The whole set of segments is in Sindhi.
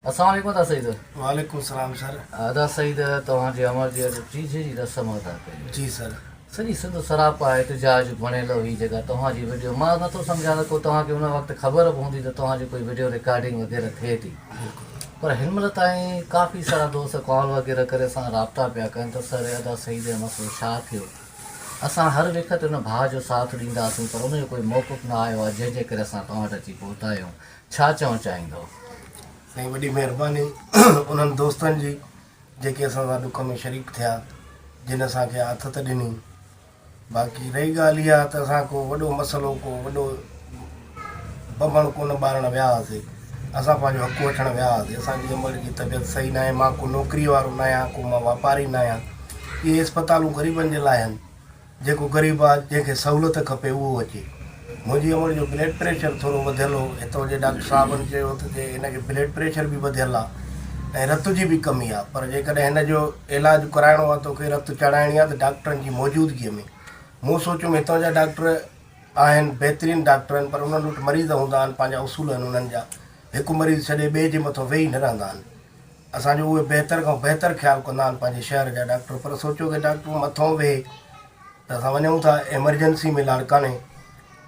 السلام عليڪم ادا سعيد. وعليڪم السلام سر. ادا سعيد توهان جي امڙ جي اڄ ٽيجهي جي رسم ادا ڪئي وئي. جي سر. سڄي سنڌ سراپا احتجاج بڻيل هئي جيڪا توهان جي وڊيو مان نٿو سمجهان ته ڪو توهان کي ان وقت خبر به هوندي ته توهان جي ڪوئي وڊيو رڪارڊنگ وغيره ٿئي ٿي پر هن مهل تائين ڪافي سارا دوست ڪال وغيره ڪري اسان سان رابطا پيا ڪن ته سر ادا سعيد جو مسئلو ڇا ٿيو اسان هر وقت ان ڀاء جو ساٿ ڏينداسين پر ان جو ڪوئي موقف نه آيو آهي جنهن جي ڪري اسان توهان وٽ اچي پهتا آهيون ڇا چوڻ چاهيندؤ؟ سائين وڏي مهرباني انهن دوستن جي جيڪي اسان سان ڏک ۾ شريڪ ٿيا جن اسان کي آٿت ڏني باقي رهي ڳالهه اها ته اسان ڪو وڏو مسئلو ڪو وڏو بمڻ ڪونه ٻارڻ ويا هئاسي اسان پنهنجو حق وٺڻ ويا هئاسي اسان جي امڙ جي طبيعت صحيح ناهي مان ڪو نوڪري وارو ناهيان ڪو مان واپاري ناهيان اهي اسپتالون غريبن جي لاء آهن جيڪو غريب آ جنهن کي سهولت کپي اهو اچي. منهنجي امڙ جو بليڊ پريشر ٿورو وڌيل هو. هتان جي ڊاڪٽر صاحبن چيو ته جي هن کي بليڊ پريشر به وڌيل آ ۽ رت جي به ڪمي آ پر جيڪڏهن هن جو علاج ڪرائڻو آ توکي رت چاڙهائڻي آ ته ڊاڪٽرن جي موجودگيء ۾. مون سوچيم هتان جا ڊاڪٽر آهن بهترين ڊاڪٽر آهن پر انهن وٽ مريض هوندا آهن پنهنجا اصول آهن انهن جا هڪ مريض ڇڏي ٻئي جي مٿو ويهي نه رهندا آهن. اسان جو اهي بهتر کان بهتر خيال ڪندا آهن پنهنجي شهر جا ڊاڪٽر پر سوچيو ته ڊاڪٽر مٿو ويهي ته اسان وڃون ٿا ايمرجنسي ۾ لاڙڪاڻي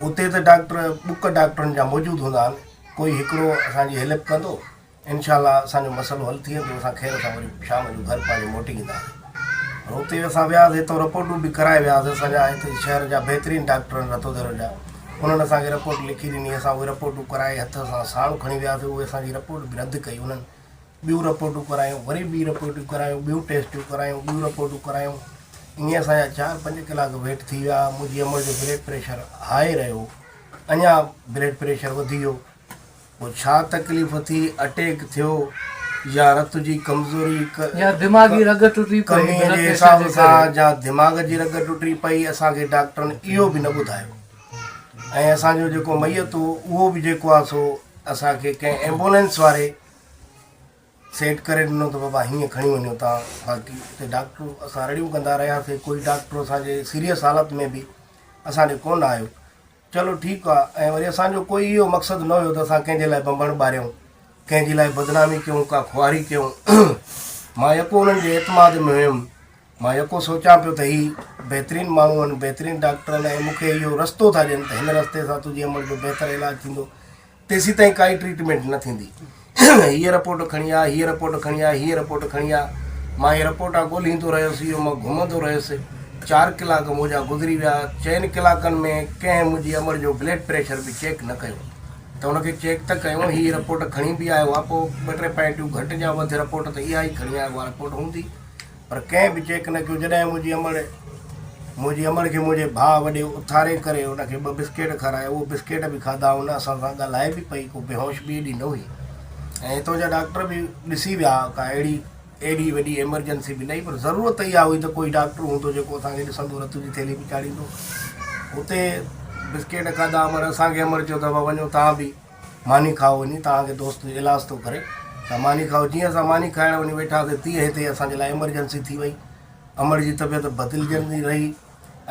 اتي ته ڊاڪٽر بڪ ڊاڪٽرن جا موجود هوندا آهن ڪوئي هڪڙو اسان جي هيلپ ڪندو انشاء الله اسان جو مسئلو حل ٿي ويندو اسان خير سان وري شام جو گهر پنهنجي موٽي اينداسين پر اتي اسان وياسين هتان رپورٽون به ڪرائي وياسين اسان جا هتي شهر جا بهترين ڊاڪٽر آهن رتوديرو جا انهن اسان کي رپورٽ لکي ڏني اسان اهي رپورٽون ڪرائي هٿ سان ساڻ کڻي وياسين اهي اسان جي رپورٽ به رد ڪئي انهن ٻيون رپورٽون ڪرايون، وري ٻي رپورٽون ڪرايون، ٻيون ٽيسٽون ڪرايون، ٻيون رپورٽون ڪرايون، ائين اسان جا چار پنج ڪلاڪ ويٽ ٿي ويا، منهنجي امڙ جو بليڊ پريشر هاء رهيو، اڃا بليڊ پريشر وڌي ويو، پوء ڇا تڪليف ٿي، اٽيڪ ٿيو يا رت جي ڪمزوري يا دماغي رڳ ٽٽي پئي ڪمي بلڊ جي پريشر حساب جي سان ڪري. يا دماغ جي رڳ ٽٽي پئي، اسان کي ڊاڪٽرن اهو به نه ٻڌايو ۽ اسان جو جيڪو ميت هو اهو به جيڪو آهي سو اسان کي ڪنهن ايمبولينس واري سيٽ ڪري ڏنو ته بابا هيئن کڻي وڃو تان باقي اتي ڊاڪٽر اسان رڙيون ڪندا رهياسي ڪوئي ڊاڪٽر اسان جي سيريس حالت ۾ به اسان ڏي ڪونه آيو چلو ٺيڪ آ ۽ وري اسان جو ڪوئي اهو مقصد نه هيو ته اسان ڪنهن جي لاء بمبڻ ٻاريون ڪنهن جي لاء بدنامي ڪيون ڪا خواري ڪيون مان يڪو انهن جي اعتماد ۾ هيم مان يڪو سوچان پيو ته هي بهترين ماڻهو آهن بهترين ڊاڪٽر آهن ۽ مون کي اهو رستو ٿا ڏين ته هن رستي سان تنهنجي امڙ جو بهتر علاج ٿيندو تيسيتائين ڪائي ٽريٽمينٽ نه ٿيندي. هيء رپورٽ کڻي آ، هيء رپورٽ کڻي آ، هيء رپورٽ کڻي آ. مان اهي رپورٽا ڳولهيندو رهيس، اهو مان گهمندو رهيس. چار ڪلاڪ منهنجا گذري ويا. چئن ڪلاڪن ۾ ڪنهن منهنجي امڙ جو بليڊ پريشر به چيڪ نه ڪيو. ته ان کي چيڪ ته ڪيو، هيء رپورٽ کڻي به آيو آ، پوء ٻه ٽي پائنٽيون گهٽ يا وڌ رپورٽ ته اها ئي کڻي آيو آ، رپورٽ هوندي. پر ڪنهن به چيڪ نه ڪيو. جڏهن منهنجي امڙ منهنجي امڙ کي منهنجي ڀاء وڏي اٿاري ڪري ان کي ٻه بسڪيٽ کارايا اهو بسڪيٽ به کاڌا هن اسان سان ڳالهائي به پئي ڪو بيهوش به ايڏي نه هئي ۽ هتان جا ڊاڪٽر به ڏسي ويا ڪا اهڙي ايڏي وڏي ايمرجنسي به نه هئي پر ضرورت اها هئي ته ڪوئي ڊاڪٽر هوندو جيڪو اسان کي ڏسندو رت جي ٿيلهي به چاڙهيندو اتي بسڪيٽ کاڌا امڙ اسان کي امڙ چيو ته بابا وڃو تان به ماني کائو وڃي توهان کي دوست ايلاز ٿو ڪري ته ماني کائو جيئن اسان ماني کائڻ وڃي ويٺاسين تيئن هتي اسان جي لاء ايمرجنسي ٿي وئي امڙ جي طبيعت بدلجندي رهي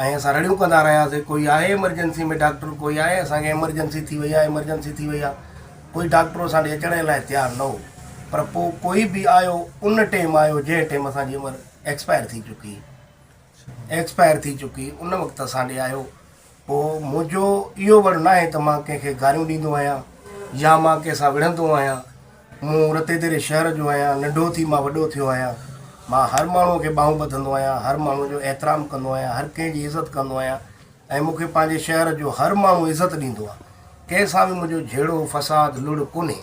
۽ اسان رڙيون ڪندا رهياسين ڪوئي آهي ايمرجنسي ۾ ڊاڪٽر ڪوئي آهي اسان کي ايمرجنسي ٿي وئي آهي ايمرجنسي ٿي وئي آهي ڪوئي ڊاڪٽر اسان ڏي اچڻ لاء تيار نه هو پر پوء ڪوئي به آيو ان ٽيم آيو جنهن ٽيم اسان جي عمر ايڪسپائر ٿي چڪي ايڪسپائر ٿي چڪي ان وقت اسان ڏي آيو پوء منهنجو اهو وڙ ناهي ته مان ڪنهن کي گاريون ڏيندو آهيان يا مان ڪنهن سان وڙهندو آهيان. مون رتيديري شهر جو آهيان، ننڍو ٿي مان وڏو ٿيو آهيان. مان هر ماڻهوء کي ٻانهون ٻڌندو آهيان، هر ماڻهوء جو احترام ڪندو آهيان، هر ڪنهن جي عزت ڪندو آهيان ۽ مون کي پنهنجي شهر جو هر ماڻهو عزت ڏيندو آهي. ڪنهن سان به منهنجو جهيڙو، فساد، لڙ ڪونهي.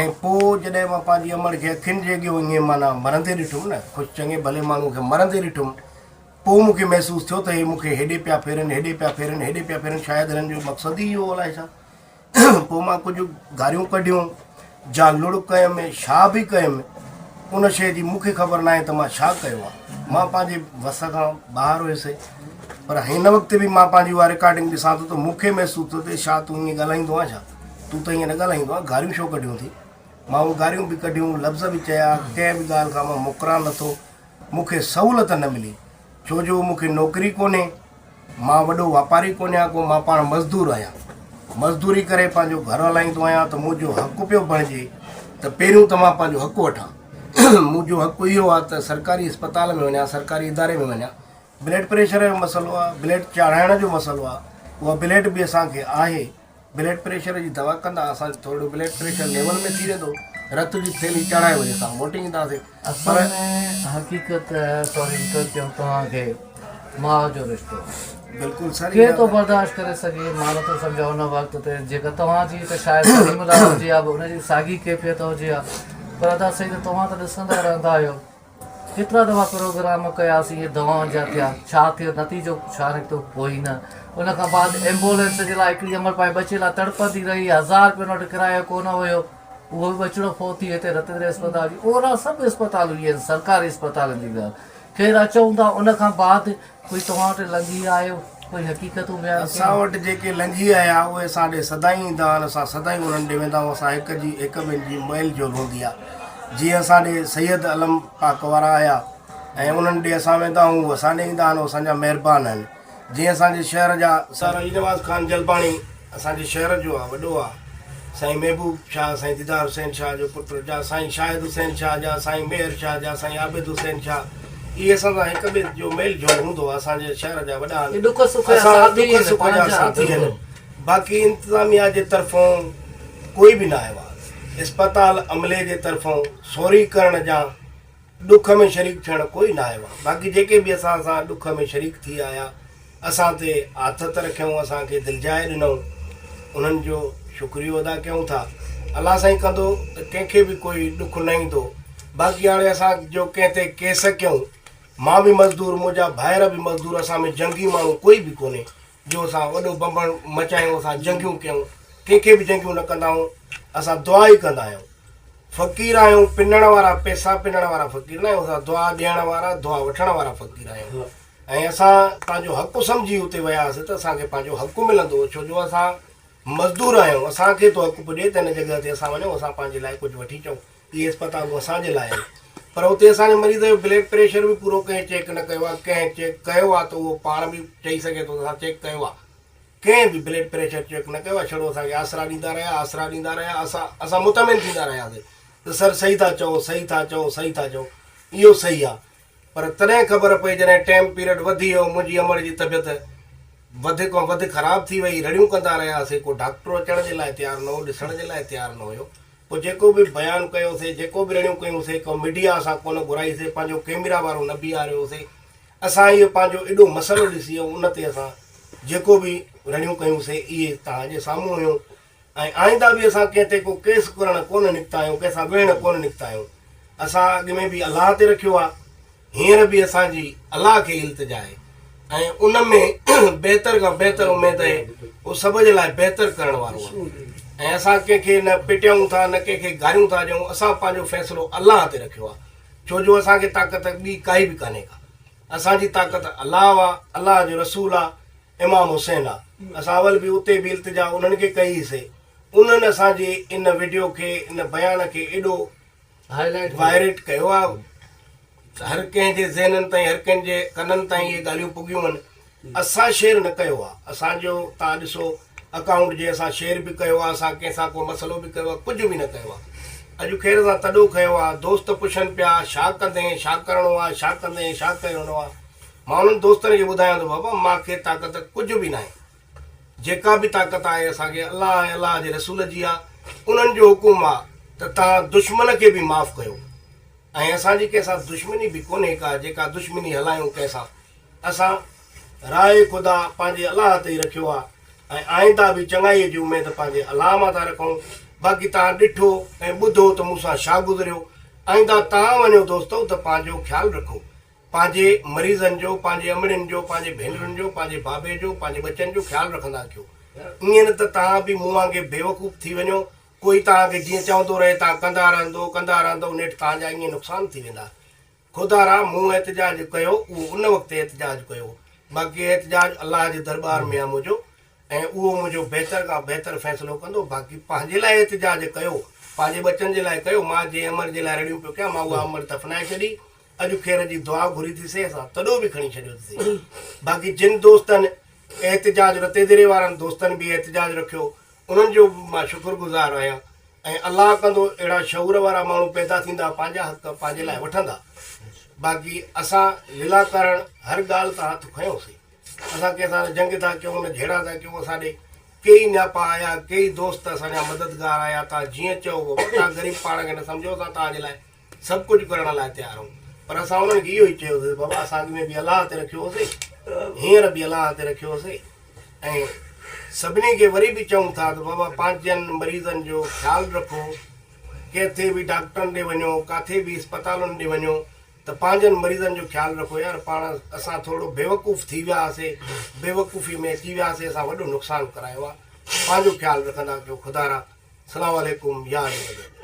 ۽ پوء جڏهن مان پنهنجي امڙ کي اکين جي اڳيون ائين معنيٰ مرندي ڏٺم نه، خوش چڱي ڀلي ماڻهوء کي مرندي ڏٺم، پوء مون کي محسوس ٿيو ته هي مون کي هيڏي پيا ڦيرن، هيڏي پيا ڦيرن، هيڏي پيا ڦيرن، شايد هنن جو مقصد ئي اهو الائي ڇا. پوء مان ڪجهه گاريون ڪڍيون جا لڙ ڪيم، ڇا به ڪيم، ان شيء جي مون کي خبر ناهي ته مان ڇا ڪيو آهي. مان پنهنجي وس کان ٻاهر هيس. پر هن وقت به مان پنهنجي اها رڪارڊنگ ڏسان ٿو ته مون کي محسوس ٿو ٿئي ڇا تون ائين ڳالهائيندو آهين ڇا؟ تون ته ائين نه ڳالهائيندو آهين، گاريون ڇو ڪڍيون ٿي؟ مان اهي گاريون به ڪڍيون، لفظ به چيا، ڪنهن به ڳالهه کان مان مڪران نه ٿو. مون کي سهولت نه ملي، ڇو جو مون کي نوڪري ڪونهي، مان وڏو واپاري ڪونهيان ڪو، مان پاڻ مزدور آهيان. مزدوري ڪري پنهنجو گهر هلائيندو آهيان ته منهنجو حق پيو بڻجي ته پهريون ته مان پنهنجو حق وٺان. منهنجو حق اهو آهي ته سرڪاري اسپتال ۾ وڃان، سرڪاري اداري ۾ وڃان. بلڊ پريشر جو مسئلو آهي، بلڊ چاڙهائڻ جو مسئلو آهي، اها بلڊ به اسان کي آهي. بلڊ پريشر جي دوا ڪندا اسان جو ٿورڙو بلڊ پريشر ليول ۾ ٿي ويندو، رت جي ٿيلهي چاڙهائي وري اسان موٽي اينداسين. اصل ۾ حقيقت سوري انٽر ڪيو توهان کي ماء جو رشتو بلڪل سر ڪير ٿو برداشت ڪري سگهي مان نٿو سمجهان ان وقت تي جيڪا توهان جي ته شايد سليم لاء هجي ها به ان جي ساڳي ڪيفيت هجي ها پر ادا سيد توهان ته ڏسندا رهندا آهيو ڪيترا دفعا پروگرام ڪياسين اهي دوائن جا ٿيا ڇا ٿيو نتيجو ڇا نڪتو ڪوئي نه ان کان بعد ايمبولينس جي لاء هڪڙي امڙ پنهنجي ٻچي لاء تڙپندي رهي هزار روپيو ان وٽ ڪرايو ڪونه هيو اهو به ٻچڙو فوت ٿي هتي رتندري اسپتال جي اوور آل سڀ اسپتالون اهي آهن سرڪاري اسپتالن جي ڳالهه خير اچون ٿا ان کان بعد ڪوئي توهان وٽ لنگهي آيو ڪوئي حقيقتون بيان اسان وٽ جيڪي لنگهي آيا اهي اسان ڏي سدائين ايندا آهن اسان سدائين انهن ڏي ويندا آهيون اسان هڪ جي هڪ ٻن جي ميل جول هوندي آهي جيئن اسان ڏي سيد علم پاڪ وارا آيا ۽ انهن ڏي اسان ويندا آهيون هو اسان ڏي ايندا آهن اسان جا مهربان آهن جيئن اسان جي شهر جا سر علي نواز خان جلباڻي اسان جي شهر جو آ وڏو آ سائين محبوب شاهه سائين ديدار حسين شاهه جو پٽ جا سائين شاهد حسين شاهه جا سائين ميهر شاهه جا سائين عابد حسين شاهه اهي اسان سان هڪ ٻئي جو ميل جول هوندو آ اسان جي شهر جا وڏا آهن ڏک سک جا ساٿي ڏک سک جا ساٿي آهن باقي انتظاميا جي طرفون ڪوئي به نه آيو آ اسپتال عملي جي طرفون سوري ڪرڻ جا ڏک ۾ شريڪ ٿيڻ ڪوئي نه آيو آ باقي جيڪي به اسان سان ڏک ۾ شريڪ ٿي آيا اسان تي آٿت رکيائون اسان کي دلجاء ڏنائون انهن جو شڪريو ادا ڪيون ٿا الله سائين ڪندو ته ڪنهن کي به ڪوئي ڏک نه ايندو باقي هاڻي اسان جو ڪنهن تي ڪيس ڪيون مان به مزدور منهنجا ڀائر به مزدور اسان ۾ جنگي ماڻهو ڪوئي به ڪونهي جو اسان وڏو بمبڻ مچايون اسان جنگيون ڪيون ڪنهن کي به جنگيون نه ڪندا آهيون اسان دعا ئي ڪندا آهيون فقير آهيون پنڻ وارا پئسا پنڻ وارا فقير نه آهيون اسان دعا ڏيڻ وارا دعا وٺڻ وارا فقير آهيون ۽ اسان پنهنجو حق سمجهي اتي ويا هئاسين ته اسان کي پنهنجو حق ملندو ڇو جو اسان مزدور آهيون اسان کي ٿو حق پڄي ته هن جڳهه تي اسان وڃون اسان پنهنجي لاء ڪجهه وٺي اچون اهي اسپتالون اسان جي لاء آهن پر اتي اسان جي مريض جو بلڊ پريشر به پورو ڪنهن چيڪ نه ڪيو آهي ڪنهن چيڪ ڪيو آهي ته اهو پاڻ به چئي سگهي ٿو ته اسان چيڪ ڪيو آهي ڪنهن به بلڊ پريشر چيڪ نه ڪيو آهي ڇڙو اسان کي آسرا ڏيندا رهيا آسرا ڏيندا رهيا اسان اسان مطمئن ٿيندا رهياسين ته سر صحيح ٿا چئو صحيح ٿا چئو صحيح ٿا چئو اهو صحيح آهي پر تڏهن خبر پئي جڏهن ٽيم پيريڊ وڌي ويو منهنجي امڙ جي طبيعت وڌ کان وڌ خراب ٿي وئي رڙيون ڪندا رهياسين ڪو ڊاڪٽر اچڻ جي لاء تيار نه هو ڏسڻ جي لاء تيار نه هيو پوء جيڪو به بيان ڪيوسي جيڪو به رڙيون ڪيونسي ڪو ميڊيا اسان ڪونه گهرائيسي پنهنجو ڪيميرا وارو نه بيهاريوسي اسان اهو پنهنجو ايڏو مسئلو ڏسي ۽ ان تي اسان جيڪو به رڙيون ڪيونسي اهي توهان جي سامهون هيون ۽ آئنده به اسان ڪنهن تي ڪو ڪيس ڪرڻ ڪونه نڪتا آهيون ڪنهن سان وڙهڻ ڪونه نڪتا آهيون اسان اڳ ۾ به الله تي رکيو آهي هينئر به اسان جي الله کي التجا آهي ۽ ان ۾ بهتر کان بهتر اميد آهي هو سڀ جي لاء بهتر ڪرڻ وارو آهي ۽ اسان ڪنهن کي نه پٽيون ٿا نه ڪنهن کي گاريون ٿا ڏيون اسان پنهنجو فيصلو الله تي رکيو آهي ڇو جو اسان کي طاقت ٻي ڪائي به ڪانهي ڪا اسان جي طاقت الله آهي الله جو رسول آهي امام حسين آهي اسان اول به اتي به التجا انهن کي ڪئي سي انهن اسان جي ان وڊيو کي ان بيان کي ايڏو وائريٽ ڪيو آ هر ڪنهن جي ذهنن تائين هر ڪنهن جي ڪنن تائين اهي ڳالهيون پڳيون آهن اسان شيئر نه ڪيو آ اسان جو تان ڏسو اڪائونٽ جي اسان شيئر به ڪيو آ اسان ڪنهن سان ڪو مسئلو به ڪيو آ ڪجهه به نه ڪيو آ اڄ خير سان تڏو کنيو آ دوست پڇن پيا ڇا ڪندين ڇا ڪرڻو آ ڇا ڪندين ڇا ڪرڻو آ مان انهن دوستن کي ٻڌايان ٿو بابا مان کي طاقت ڪجهه به ناهي جيڪا به طاقت آهي اسان کي الله ۽ الله جي رسول جي آهي، انهن جو حڪم آهي ته توهان دشمن کي به معاف ڪيو ۽ اسان جي ڪنهن سان دشمني به ڪونهي ڪا جيڪا دشمني هلايون ڪنهن سان اسان راء خدا پنهنجي الله تي ئي رکيو آهي ۽ آئنده به چڱائي جي اميد پنهنجي الله مان ٿا رکون باقي توهان ڏٺو ۽ ٻڌو ته مون سان ڇا گذريو آئنده توهان وڃو دوستو ته پنهنجو خيال رکو. پنهنجي مريضن جو، پنهنجي امڙين جو، پنهنجي ڀينرن جو، پنهنجي بابي جو، پنهنجي ٻچن جو خيال رکندا ڪيو. ائين نه ته توهان به مون وانگي بيوقوف ٿي وڃو، ڪوئي توهان کي جيئن چوندو رهي توهان ڪندا رهندو، ڪندا رهندؤ، نيٺ توهان جا ائين نقصان ٿي ويندا. خدارا مون احتجاج ڪيو، اهو ان وقت احتجاج ڪيو. باقي احتجاج الله جي درٻار ۾ آهي منهنجو ۽ اهو منهنجو بهتر کان بهتر فيصلو ڪندو. باقي پنهنجي لاء احتجاج ڪيو، پنهنجي ٻچن جي لاء ڪيو، مان جنهن امڙ جي لاء رڙيون پيو ڪيان، مان اها امڙ دفنائي ڇڏي. اڄ خير جي دعا گهري ٿي سي اسان تڏو به کڻي ڇڏيو ٿي سي باقي جن دوستن احتجاج رتيدري وارن دوستن به احتجاج رکيو انهن جو به مان شڪر گذار آهيان ۽ الله ڪندو اهڙا شعور وارا ماڻهو پيدا ٿيندا پنهنجا حق پنهنجي لاء وٺندا باقي اسان لله ڪارڻ هر ڳالهه تان هٿ کنيوسي اسان ڪنهن سان نه جنگ ٿا ڪيون نه جهيڙا ٿا ڪيون اسان ڏي ڪيئي نياپا آيا ڪيئي دوست اسان جا مددگار آيا تان جيئن چئو بابا تان غريب پاڻ کي نه سمجهو اسان توهان جي لاء سڀ ڪجهه ڪرڻ لاء تيار آهيون پر اسان انهن کي اهو ئي چيوسي بابا اسان اڳ ۾ به الله تي رکيو هوسي هينئر به الله تي رکيو هوسي ۽ سڀني کي وري به چئون ٿا ته بابا پنهنجن مريضن جو خيال رکو ڪٿي به ڊاڪٽرن ڏي وڃو ڪاٿي به اسپتالن ڏي وڃو ته پنهنجن مريضن جو خيال رکو يار پاڻ اسان ٿورو بيوقوف ٿي ويا هئاسي بيوقوفي ۾ اچي ويا هئاسي اسان وڏو نقصان ڪرايو آهي پنهنجو خيال رکندا ڪيو خدارا سلام عليڪم يا علي مدد.